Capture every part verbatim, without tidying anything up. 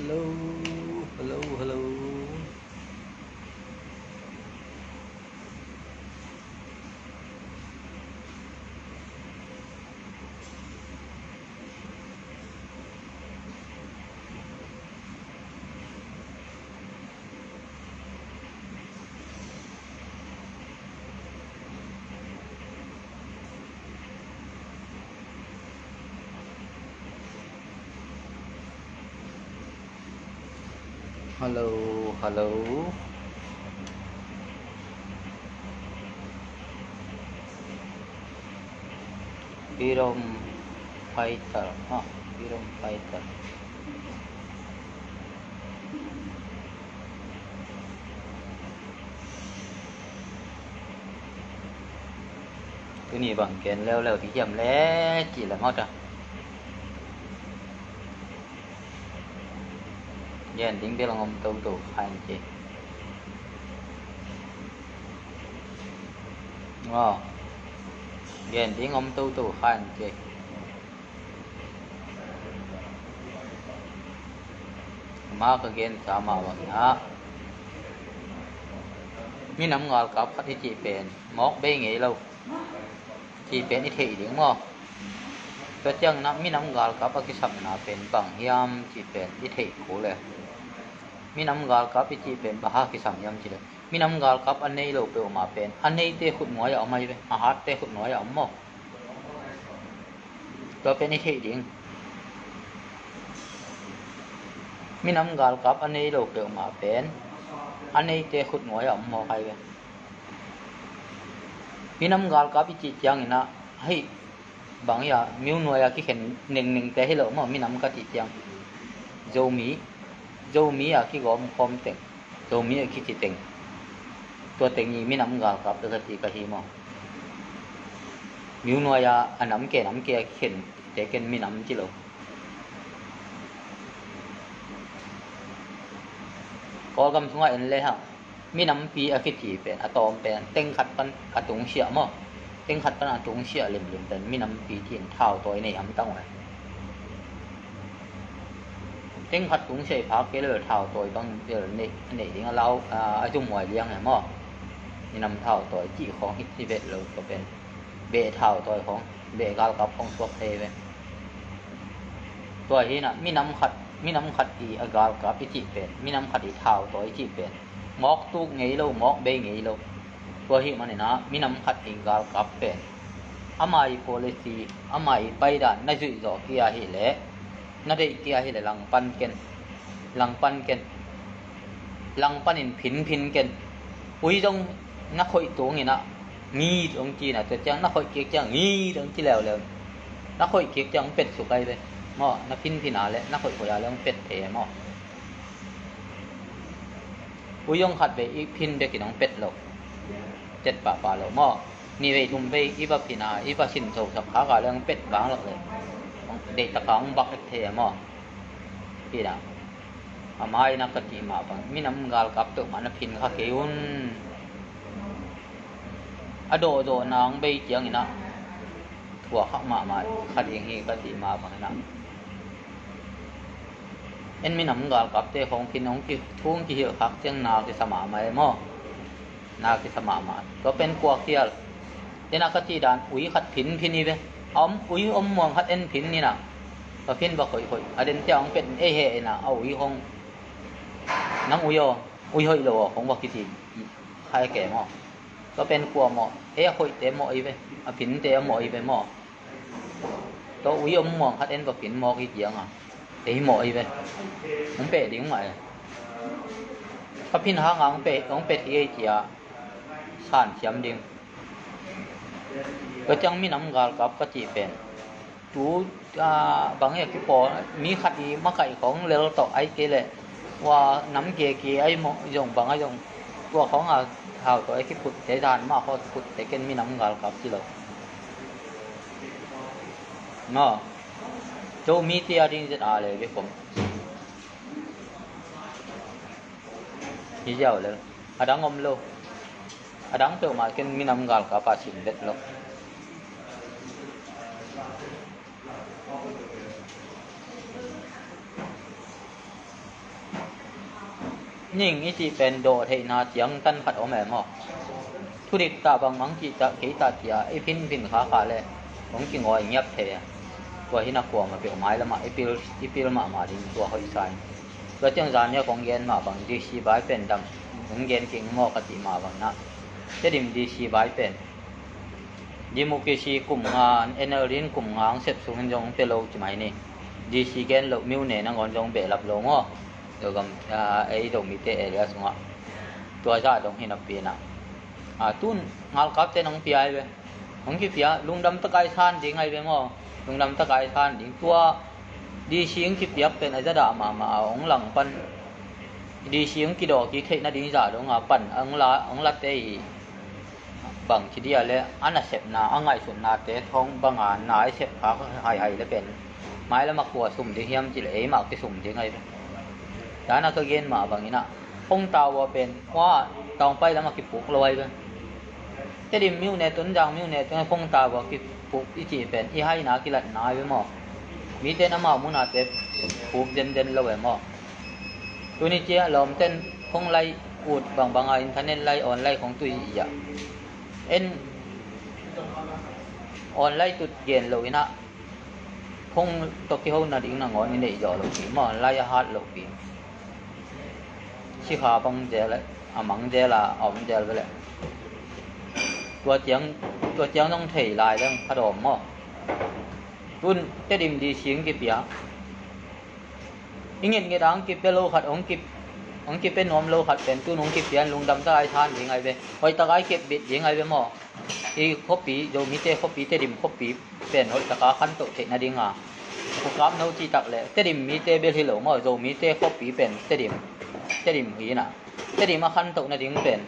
Hello, hello, hello. Hello, hello. Freedom fighter, ha, freedom fighter. Tuni bang gen leuleu ding hiam le cih leng aw ta. Gen ding bel hong om toto kha in ci. Aw. Gen ding om toto kha in ci. Ama ka gensa mah bangin ah, minam galkap khat i cih pen mawk bei ngei lo cih pen i theih ding maw? Tua ciangin ah minam galkap a kisapna pen bang hiam cih pen i theih kul e. Minam galkap i cih pen bang hang kisam hiam cih leh, minam galkap a nei lo peuhmah pen a neite khutnuai ah om ahi ve, a hatte khutnuai ah om maw? Tua pen i theih ding. Minam galkap a nei lo peuhmah pen a neite khutnuai ah om mawk ahi ve. Minam galkap i cih ciangin ah, hei, bang hiam, miunuai a kikhen nengnengte hi lo maw, minam ka cih ciang. Zomi, Zomi a kigawm khawm teng, Zomi a kici teng, tua teng i minam galkap ka ci ka hi maw? Miunuai a, a nam ke, nam ke a kikhen te ken minam ci lo. Kawlgam sungah en le hang, minampi a kici pen a tawm pen teng khat pan a tungsiah maw? Teng khat pan a tungsiah limlim pen minampi ci-in thautawi nei hamtang uh e. Teng khat tungsiah i phak kei leh thautawi bang bel nei, nei ding a lau, a, a zumhuai liang e maw? Minam thautawi cih khawng hi, hi vet lo, tua pen beh thautawi khawng, beh galkap khawng suak thei ve. Tua hi-in ah minam khat, minam khat i a galkap i cih pen, minam khat i thautawi i cih pen mawk tuk ngei lo, mawk bei ngei lo. Tua ahih manin ah minam khat i galkap pen ama i policy, ama i paidan na zuih zawh kei ahih leh, na deih kei ahih leh langpan ken, langpan ken, langpan in phinphin ken. Ui zong na khoih tungin ah ngit hong ci-in ah, tua ciang na khoih kik ciang ngit hong ci leuleu. Na khoih kik ciang hong petsuk ahi ve maw? Na phinphin a leh, na khoihkhoih a leh hong pet thei maw? Ui hong khat vei i phin bekin hong pet lo, cet pahpah lo maw? Nih vei thum vei i va phin a, i va sin sosak khak a leh hong pet vang lak leh, deihtak a hong bak ek thei maw? Hi-in ah, a mai-in ah ka cih mah bang, minam galkap peuhmah na phin kha kei un. A dawhdawhna hong bei ciangin ah thuakhak mahmah kha ding hi ka cih mah bangin ah, en minam galkapte khawng phin hong ki, thu hong kihilh khak ciang na kisa mahmah e maw? Na kisa mahmah. Tua pen kua khial? En a ka cih dan, ui khat phinphin hi ve. A om, ui om muang khat en phin in ah, va phin va khoihkhoih, a den ciang hong pet in ei heh in ah, a ui khawng, nang ui aw, ui hoih lo aw khawng va kici kha e ke maw? Tua pen kua mawh? Ei a khoihte mawh hi ve, a phinte a mawh hi ve maw? Tua ui om muang khat en va phin mawk hi ciang a, ei mawh hi ve. Hong peh ding mah e. Ka phin hang a hong peh, hong pet hi ei ci-a san siam ding. Tua ciang minam galkap ka cih pen tu, a, bang hi a kipawl, mi khat i makaih khawng lel tawh ahi kei leh, ua nam keke ahi mawh zong bang ahi zong, tua khawng a thau tawh a kiputte dan mah khawng a kiputte ken minam galkap ci lo. Maw? Zomite a ding zet a le ve khawng. Hi ziau lel. A dang om lo. A dang peuhmah ken minam galkap a sin vet lo. Ning i cih pen dawh theihna ciang tan khat om e maw? Thudik tah bangmah kei tah cia i phinphin khakha le hong kingawi ngiap thei a. Tua hi na kuamah peuh mailamah i pil, i pil mahmah ding tua hoih sa in. Tua ciang zan nia kong gen mah bang D C vai pen dam hong gen kik maw ka cih mah bang na. Tedim D C vai pen democracy kum nga, N L D in kum nga hong sep sungin zong pe lo ci mai ni. D C gen loh miu ne nangawn zong behlap lo maw? Zogam, ah, ei Zomite area sungah tua zah dong hi napi inah, ah, tun ngalkapte nong pia ai ve. Hong kipia lungdam takai san ding ai ve maw? Lungdam takai san ding. Tua D C hong kipiak pen a zadah mahmah a hong lang pan D C hong kidawh kik theih nading zah dong a pan hong la, hong late hi. Bang ci dia le a nasepna a ngaihsutnate thawng banga na i sep kha haihai le pen mailam a kua sum ding hiam cih le eimah kisum ding ai ve. Dana ka gen mah bang inah Phong Tower pen hua Tawngpai lam a kipuk lo ai ve. Tedim miu ne, Tonzang miu ne, Phong Tower kipuk i cih pen i haina kilatna ai ve maw? Mite na mau munate puk zenzen lo e maw? Tuni cia lawmten phone lai ut bangbanga internet lai online khong tui i a en online tut gen lo inah phone tawh kiho nading nangawn i neih zawh lopi maw? Lai a hat lopi. Sikha bang zel a mang zel a om zel ve le. Tua ciang, tua ciang zong thei lai leng kha dawm maw? Tun Tedim D C hong kipia. I ngetnget a hong kipia lo khat, hong ki, hong kipia nuam lo khat pen tun hong kipia in lungdam takai san ding ai ve. Hoih takai kepbit ding ai ve maw? I khuapi, Zomite khuapi, Tedim khuapi pen hoih taka khantoh theih nadinga pukap no cih tak le Tedim mite bel hi lo maw? Zomite khuapi pen Tedim, Tedim hi inah Tedim a khantoh nading pen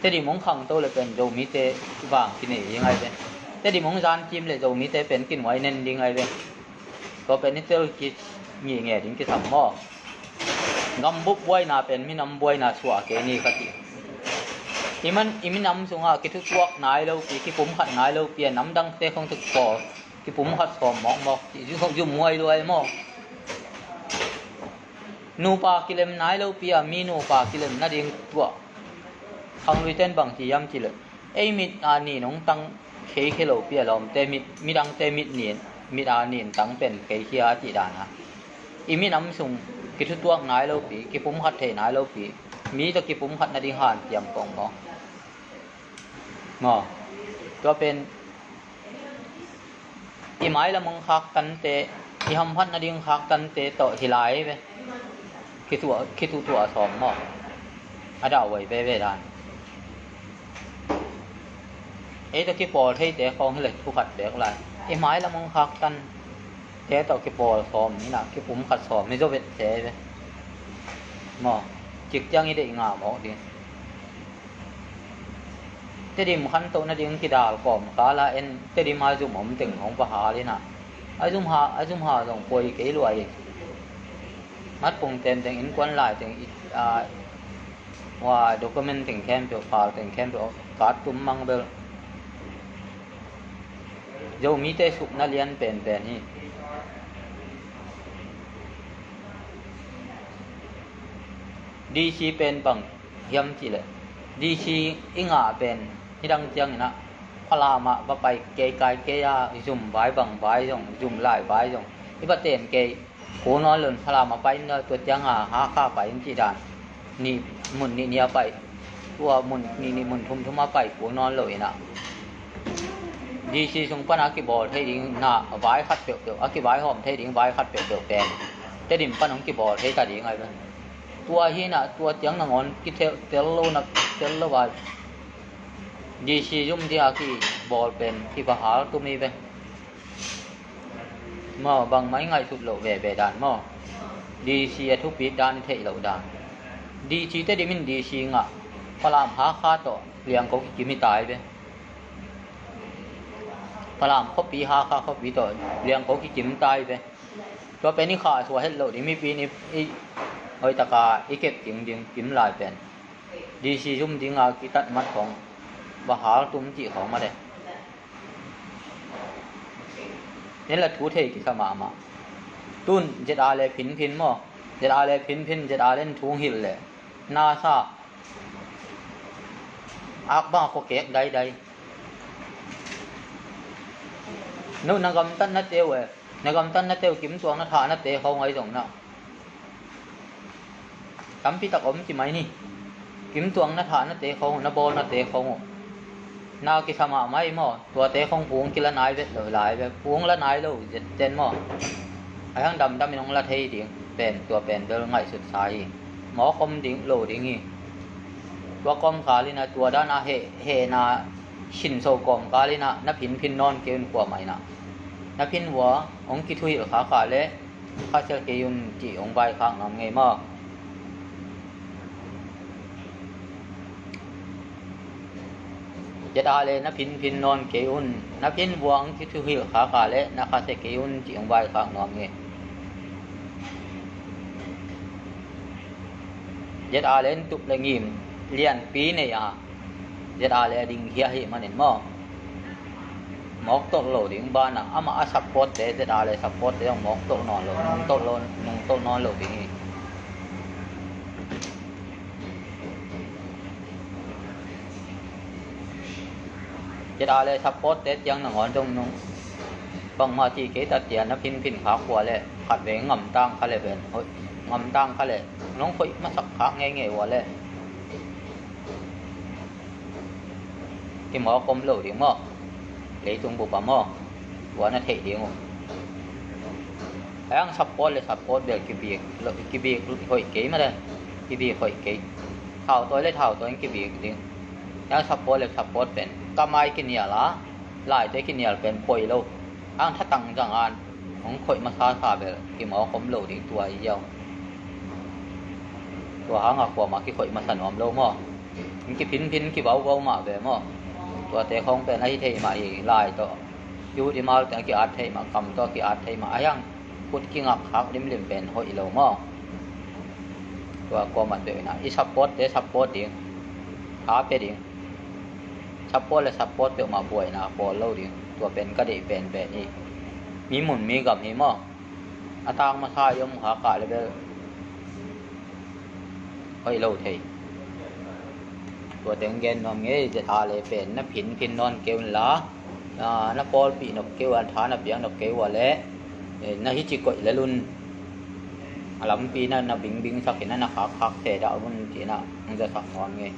Tedim hong khangto le pen Zomite vang kinei ding ai ve. Tedim hong zankim le Zomite pen kinuai nen ding ai ve. Tua pen i tel kingih nge ding kisam maw? Gambup buaina pen minam buaina suah kei ni ka ti. I man, i minam sungah kithutuak nai lopi, kipumkhat nai lopi a namdangte khong tuk pawl kipumkhat sawm mawkmawk ci zum huai luai maw? Nupa kilem nai lopi a mi nupa kilem nading tuah. Khangluiten bang ci hiam cih le ei mit a nin hong tang kheikhia lopi a lawmte mit, midangte mit nin, mit a nin tang pen kheikhia a cih dana. I minam sung kithutuak nai lopi, kipumkhat thei nai lopi, mi tawh kipumkhat nading hanciam kong maw? Maw? Tua pen i mailam hong khaktante, i hamphat nading khaktante tawh hi lai ve. Khituah, khitutuah sawm maw? A dah uai veve dan. Ei tawh kipawl theite khawng hi le thu khat beek lai. I mailam hong khaktante tawh kipawl sawm inah kipumkhat sawm hi zo vetse ve. Maw? Cik ciang i deih ngah mawk ding. Tedim khantoh nading kidal kawm kala en Tedim a zum om teng hong va hal inah a zum ha, a zum ha zong poi kei luai. Matpung tem teng innkuan lai teng i, a, wa document teng khempeuh, file teng khempeuh kat tum mang bel. Zomite sukna lian penpen hi. D C pen bang hiam cih leh D C i ngah pen hidang ciangin ah Falam ah va pai kei kai kei a, zum vai bang vai zong, zum lai vai zong i va ten kei. Kul nawn lo in Falam ah pai in tua ciang a Hakha pai in cih dan. Nih mun nih nih a pai, tua mun nih nih mun thum thum a pai kul nawn lo in ah D C sung pan a kibawl thei ding na vai khat peuhpeuh, a kivaihawm thei ding vai khat peuhpeuh pen Tedim pan hong kibawl thei ta ding ai ve. Tua hi in ah tua ciang nangawn kitel, tel lo na, tel lo a D C zum ding a kibawl pen kivahal tum hi ve. Maw, bangmah i ngaihsut loh veve dan maw? D C a thupit dan i theih loh dan. D C Tedim in D C ngah, Falam Hakha tawh liangko kikim hi ta ai ve. Falam khuapi Hakha khuapi tawh liangko kikim ta ai ve. Tua pen i khahsuah het loh ding, mipi in i, i hoih taka i kep ding ding kim lai pen D C zum ding a kitat mat khawng vahal tum cih khawng mah le. Nen la thu thei kisa mahmah. Tun Z R le phinphin maw? Z R le phinphin, Z R le in thu hong hilh le Na sa. Ak bang a khuakek daidai. No na gamtatnate uh e. Na gamtatnate uh kimtuang na thahnate khong ahi zong na. Tampi tak om ci mai ni. Kimtuang na thahnate khong uh, na bawlnate khong uh. Na kisa mahmah hi maw, tuate khong phung kila nai vet lo lai ve, phung la nai lo zet ten maw. Ahi hang damdam in hong la thei ding, pen tua pen bel ngaihsut sa hi. Mawk om ding lo ding hi. Tua kawmkal in ah tua dan a heh, hehna sinso kawmkal in ah na phinphin nawn kei un kuamah in ah. Na phin vua hong kithuhilh khak a leh khasia kei un cih hong vaikhak nuam ngei maw. Zet a leh na phinphin nawn kei un, na phin vua hong kithuhilh khak a leh na khasia kei un cih hong vaikhak nuam ngei. Zet a leh tup le ngim lianpi nei a, zet a leh dingkhia ahih manin maw, mawk tolh lo ding banah amah a support te, zet a leh support te zong mawk tolh nawn lo, nung tolh lo, nung tolh nawn lo ding hi. Zet a leh support te ciang nangawn zong nung bangmah cih kei ta, tia na phinphin khak uh a leh khatvei ngamtang kha leh pen hoih, ngamtang kha leh nong khoih masak khak ngeingei uh a leh kimawk om lo ding maw. Leitung bup ah maw, tua na theih ding uh. Ahi hang support le support bel kibik lo, kibik hoih kei mah le, kibik hoih kei. Thautawi le thautawi in kibik ding. Ahi hang support le support pen kamai kinial a, laite kinial pen poi lo. Ahi hang thatang zang a hong khoih masa sa bel kimawk om lo ding tua hi ziau. Tua hang a kuamah kikhoih masa nuam lo maw. Hong kiphinphin kivauvau mah ve maw. Tuate khong pen ahi thei mah hi, lai tawh, kiut i mal teng a ki-at thei mah, kam tawh a ki-at thei mah. Ahi hang khut kingak khak limlim pen hoih lo maw. Tua kuamah peuh in ah i support te support ding, tha pia ding. Support le support peuhmah buaina bawl lo ding. Tua pen ka deih penpen hi. Mi mun mi gam hi maw. A tak masa i om khak a leh bel hoih lo thei. Tua teng gen nuam ngei. Zet a leh pen na phinphin nawn kei un la, na pawlpih nop kei uh a, tha na piak nop kei uh a leh, eh, na hici koih lel un. A lampi na, na bingbingsak in a, na khakkhak se dah un ci-in ah hong zasak nuam ngei.